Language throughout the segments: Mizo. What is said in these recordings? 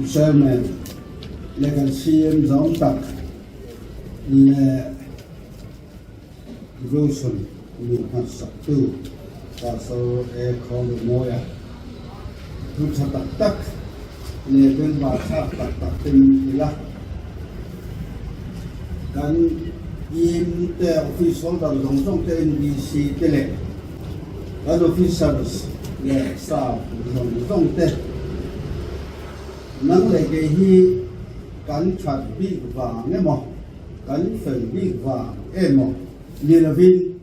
Chairman leh kan CM zawng tak leh Devotion min hmansaktu Pastor A. Khawlumawia thu tha tak tak leh bengvar thlak tak tak te min hrilh a. Kan team te office holder zawng zawng te NBC te leh kan officers leh staff zawng zawng te nang leh kei hi kan that bik vang emaw kan fel bik vang emaw ni lovin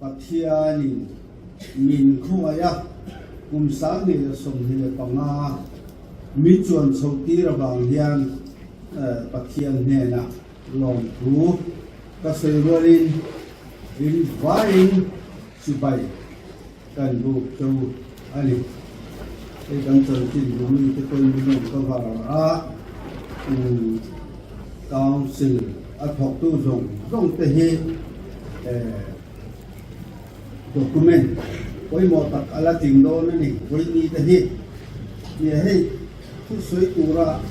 Pathianin min khawngaih a, kum 2025 min chuan chho tir avang hian Pathian hnenah lawmthu ka sawi rualin in vaiin chibai kan buk cho a ni. Hei kan chanchin bumi te pawhin min rawn cover a, Council a thawktu zawng zawng te hi document pawimawh tak a la tling dawn a ni. Vawiini te hi nia hei thusawi tura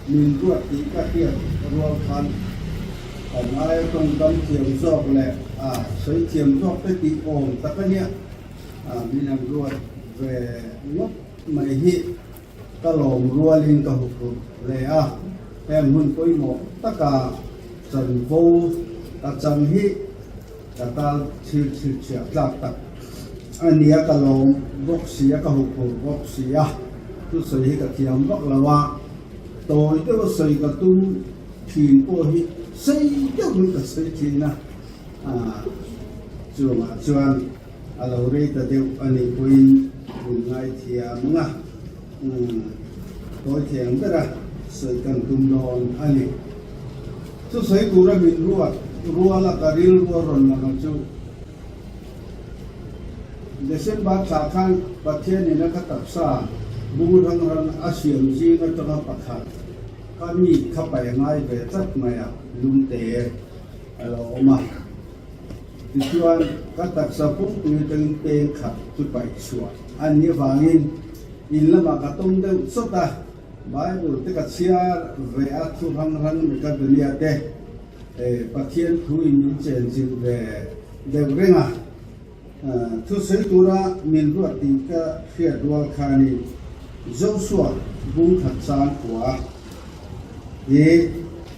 min ruat tih ka hriat rual khan kan aia tawngkam thiam zawk leh sawi thiam zawk te tih awm tak a nia. Min an ruat ve ngawt mai hi ka lawm rualin ka huphurh hle a, heng hun pawimawh taka chanvo ka chang hi ka tal thil chhilchhiah tlak tak a nia, ka lawm bawk si a, ka huphurh bawk si a, thusawi hi ka thiam vak lo a, tawi deuha sawi ka tum thin pawh hi sei deuhin ka sawi thin a, chungah chuan. A lo rei ta deuh a nih pawhin min ngaithiam ang a, tawi thiang bera sawi kan tum dawn a ni. Chu sawi tura min ruat rual a ka rilru a rawn lang a chu December thla khan Pathianin a ka taksa bung rang rang a siam zing atanga pakhat ka mi kha paih a ngai ve tlat mai a, lungte a lo awm a. Tichuan, ka taksa pumpui atangin peng khat chu paih chhuah a nih avangin in lamah ka tawng deuh chawt a, Bible te ka chhiar ve a, thu hrang hrang Makedonia te Pathian thu in min chenchilh ve deuh reng a, thusawi tura min ruat tih ka hriat rual khanin Joshua bung khat chang kua hi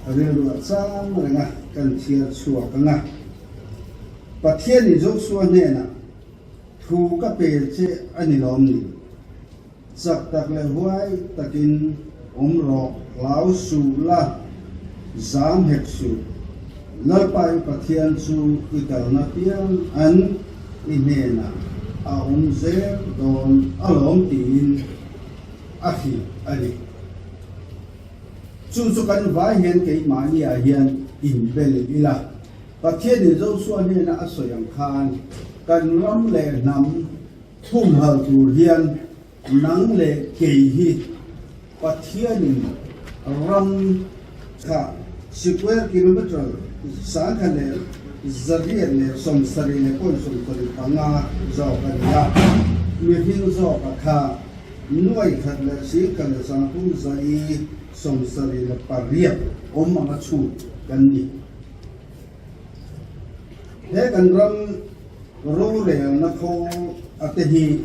rilru a chang reng a, kan chhiar chhuak ang a. Pathianin Joshua hnenah, Thu ka pe che a ni lawm ni? Chak tak leh huai takin awm rawh, hlau suh la, zam hek suh. Lalpa i Pathian chu i kalna piang an i hnenah a awm zel dawn alawm tiin a hrilh a ni. Chu chu kan vai hian keimahniah hian inbel ila, Pathianin Joshua hnena a sawi ang khan kan ram leh hnam thumhal tur hian nang leh kei hi Pathianin ram kha square kilometre 1775 zawk a ni a, mihring zawka kha 11,378 awm anga chhut kan ni. He kan ram rorelna kho a te hi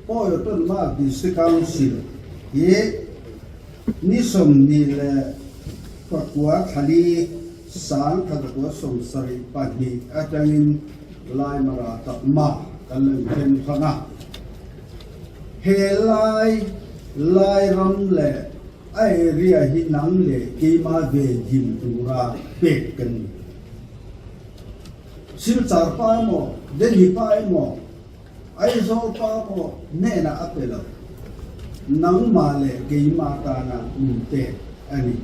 Pawi Autonomous District Council hi ni 29 thlali 1972 atangin Laimara Chakma kan lo inthen hrang a. He lai lai ram leh a area hi nang leh keima ve him tura pek kan ni. Silchar pa emaw, Delhi pa emaw, Aizawl pa pawh hnenah a pe lo. Nangmah leh keima tana min pek a ni.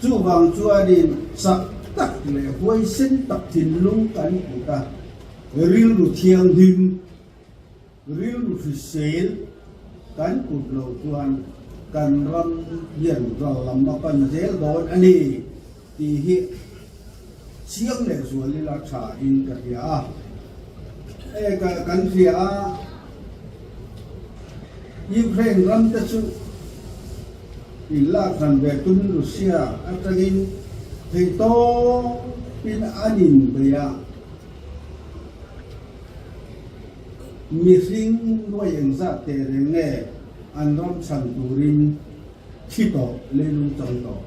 Chuvang chuanin chak tak leh huaisen tak thinlung kan put a, rilru thianghlim, rilru hrisel kan put lo chuan kan ram hian ral lam a pan zel dawn a ni tih hi chiang leh zual ila tha in ka hria a. Kan hria a. Ukraine ram te chu in lak hran ve tumin Russia atangin theihtawpin an inbei a. Mihring nuai engzat teh reng nge an ram chhan turin thi tawh leilung chang tawh.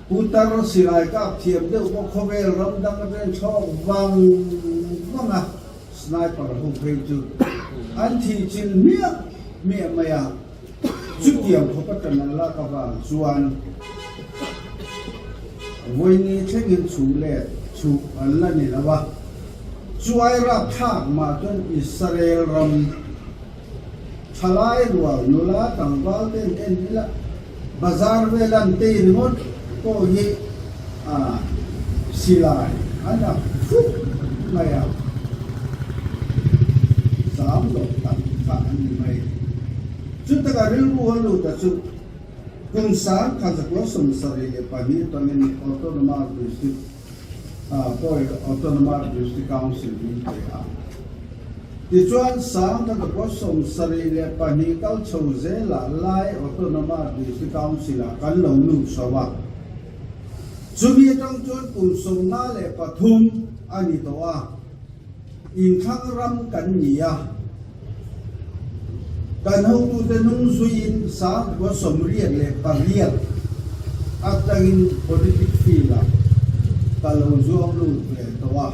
Putar silai kap thiam deuh pawh khawvel ram dang atangin thlawk vang vang a, sniper ho phei chu an thih chilh hmiah hmiah mai a, chutiang khawp atang an lak avang chuan vawiini thlengin chhuh leh chhuh an la ni lo a, chuai rapthlak mah chuan Israel ram Thalai rual nula tlangval te an en ila, bazar vel an tei ringawt pawh hi a silai an ak fuk mai a, zam loh tak kha an ni mai. Chutaka rilru a lut a chu kum sang kha zakua 72 atangin Autonomous District Pawi Autonomous District Council min pe a. Tichuan, sang ka kapua 72 kal chho zelah Lai Autonomous District Council-ah kan lo lut chho a. Chumi atang chuan kum 53 a ni tawh a, inthlang ram kan ni a. Kan hotute hnung zuiin sang kapua 88 atangin politic field-ah ka lo zuang lut ve tawh a.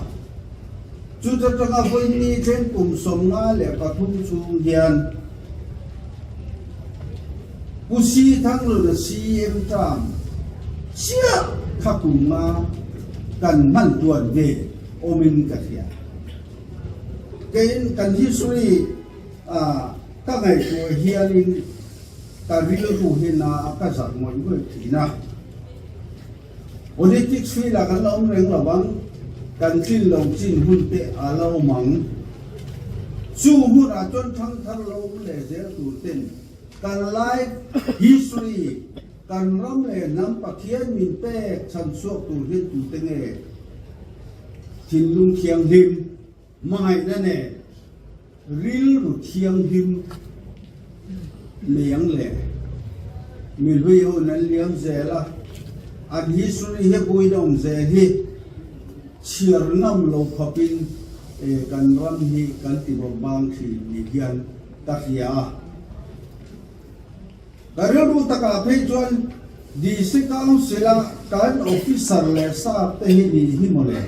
Chuta tanga vawiini thleng kum 53 chhung hian Pu Si Thangluna CM term chiah kha kum nga kan hman tuan ve awmin ka hria. Keiin kan history ah ka ngaihtuah hianin ka rilru hi na a ka zak ngawih ngawih thin a. Politics field ah kan la awm reng lo ang, kan tlin lo chin hun te a la awm ang. Chu hun ah chuan thangthar lo awm leh zel tur ten kan life history, kan ram leh hnam Pathian min pek chhan chhuak tur hian tute nge thinlung thianghlim, hmangaihna nen Rilru thianghlim nei ang le. Mi hlui hun an liam zel a, an history hi buaina awm zel hi chhiar ngam lo khawpin kan ram hi kan ti bawk bang thin ni hian ka hria a. Ka rilru takah phei chuan District Council-a kan officer leh staff te hi nih hi mawle,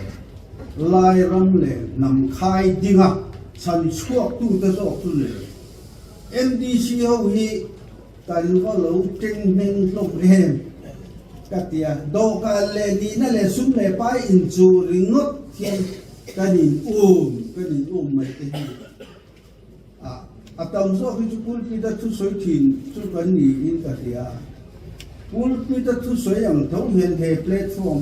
Lai ram leh hnam khai dinga chhan chhuaktute zawk chu le. MDC ho hi kan va lo teng hmeng hlawm em ka ti a, dawhkan leh nihna leh sum leh pai inchuh ringawt hian kan in um kan in um mai te hi. A tam zawk hi chu pulpit-a thusawi thin chu kan niin ka hria. Pulpit-a thusawi ang tho hian he platform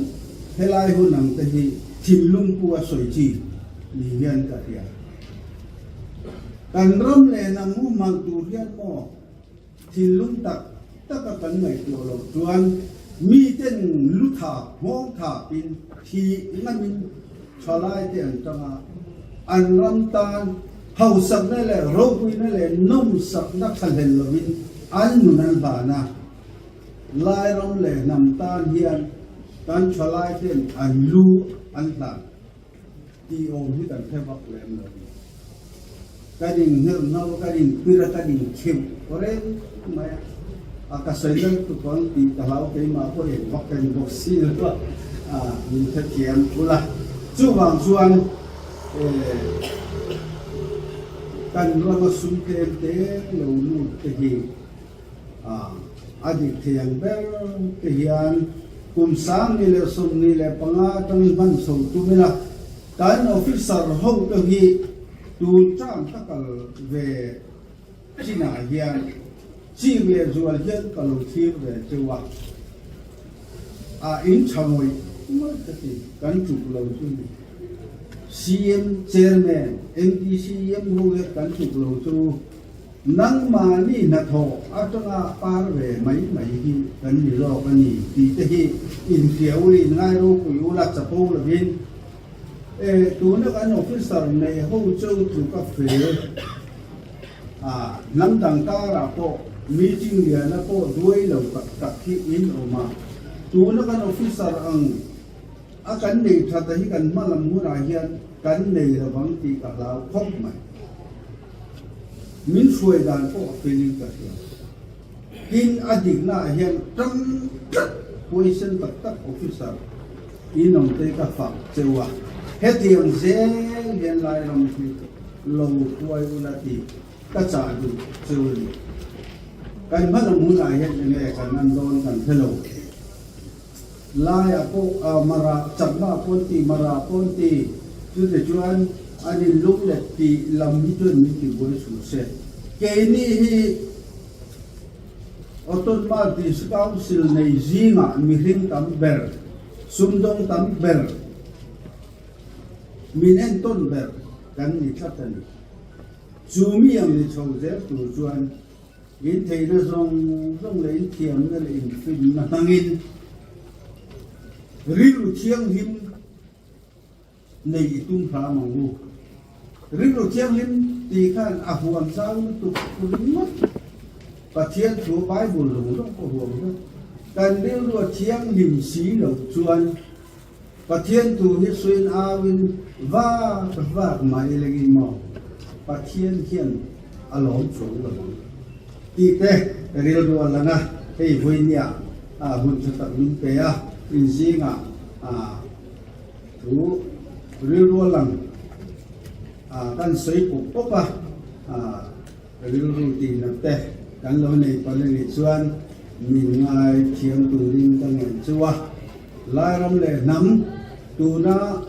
helai hun ang te hi thinlung pu a sawi chi ni hian ka hria. Kan ram leh hnam humhalh tur hian maw thinlung tak taka kan ngaihtuah loh chuan miten lu thap, nghawng thapin, thi ngamin thalai te an tang a, an ram tan hausakna leh ropuina leh nawmsakna thlahlel lovin an nun an hlan a. Lai ram leh hnam tan hian kan thalai ten an lu an hlan. Tih awm hi kan hre vak lem lo. Kan inhngelh hno, kan inpir a, kan inkheuh reng mai a. A ka sawi na lutuk ang tih ka hlau keimah pawh eng vak ka ni bawk si lo a, a min hrethiam ul a. Chuvang chuan kan rama sum tlem te lo lut te hi A dik thei ang ber te hian kum 2025 atang hman chho tum ila, kan officer ho te hi tun term ka kal ve chinah hian chik leh zual hian ka lo thlir ve cheu a, a in tha ngawih ngawih ka ti, kan tluk lo chu ni. CM, Chairman, MDCM ho hian kan tluk lo chu. Nangmahni hnathawh atanga par ve mai mai hi kan ni zawk a ni tih te hi inhria ul in ngai ropui ula chapo lovin. E tuna kan officer nei ho cheu tluk a fel a, hnam dang karah pawh meeting liana pawh duai lo tak tak hi in awm a, tuna kan officer ang a kan nei that a hi kan hma lam hunah hian kan nei lovang tih ka hlau khawp mai. Min hruai dan pawh a felin ka hria. Tin, a diknaah hian tang tlat huaisen tak tak officer inawmte ka fak cheu a, hetiang zel hian Lairam hi lo huai ula tih ka chah duh cheu a ni. Kan hmalam hunah hian enge kan an dawn kan hre lo. Laiah pawh Mara, Chakma pawn ti, Mara pawn ti, chutichuan an inlung let tih lam hi chuan min ti buai suh se. Keini hi Autonomous District Council nei zingah mihring tam ber, sumdawng tam ber, min entawn ber kan ni tlat a ni. Chu mi ang ni chho zel tur chuan In theihna zawng zawng leh in thiamna leh in finna hmangin rilru thianghlim nei i tum hram ang u. Rilru thianghlim tih khan a huam zau lutuk ringawt. Pathian thu Bible zawng zawng pawh huam vek. Kan rilru a thianghlim si loh chuan Pathian thu hi suin auin vak vak mai lengin maw Pathian hian a lawm chuang lo ang tih te rilru a lang a, hei vawinia hun tha tak min pe a, inzingah thu rilru a lang kan sawi pawp pawp a, rilru tihna te kan lo nei palh a nih chuan min ngai thiam turin ka ngen chu a. Lairam leh hnam tuna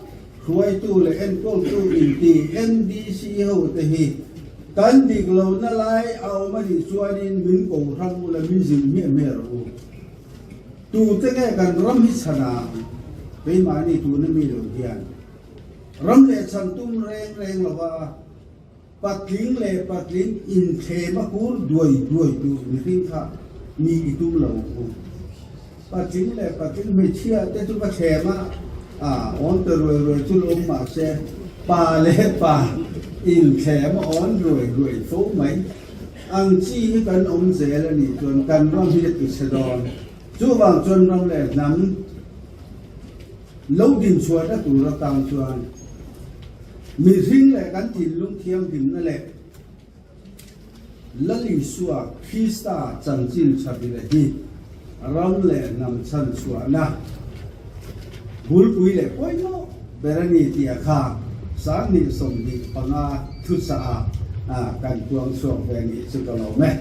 hruaitu leh enkawltu inti NDC ho te hi kan dik lohna lai a awm a nih chuanin min ko hrang ula min zin hmiah hmiah rawh u. Tute nge kan ram hi chhan ang? Keimahni tuna mi lo hian ram leh chhan tum reng reng lova Patling leh patling inthlem a kur duai duai tur mihring kha mi i tum lo ang u. Patling leh patling hmeichhia te chu va thlem a, a awn ta ruai ruai chu lo awm mah se, pa leh pa inthlem a awn ruai ruai fo mai ang chi hi kan awm zel a nih chuan kan ram hi a ti chhe dawn. Chuvang chuan ram leh hnam lo dinchhuahna tur atang chuan Mihring leh kan thinlung thianghlimna leh Lal Isua Krista chanchin tha bile hi ram leh hnam chhan chhuahna bulpui leh pawimawh ber a ni tih a kha 25 thuchah ah kan puang chhuak ve nih chu ka lawm e.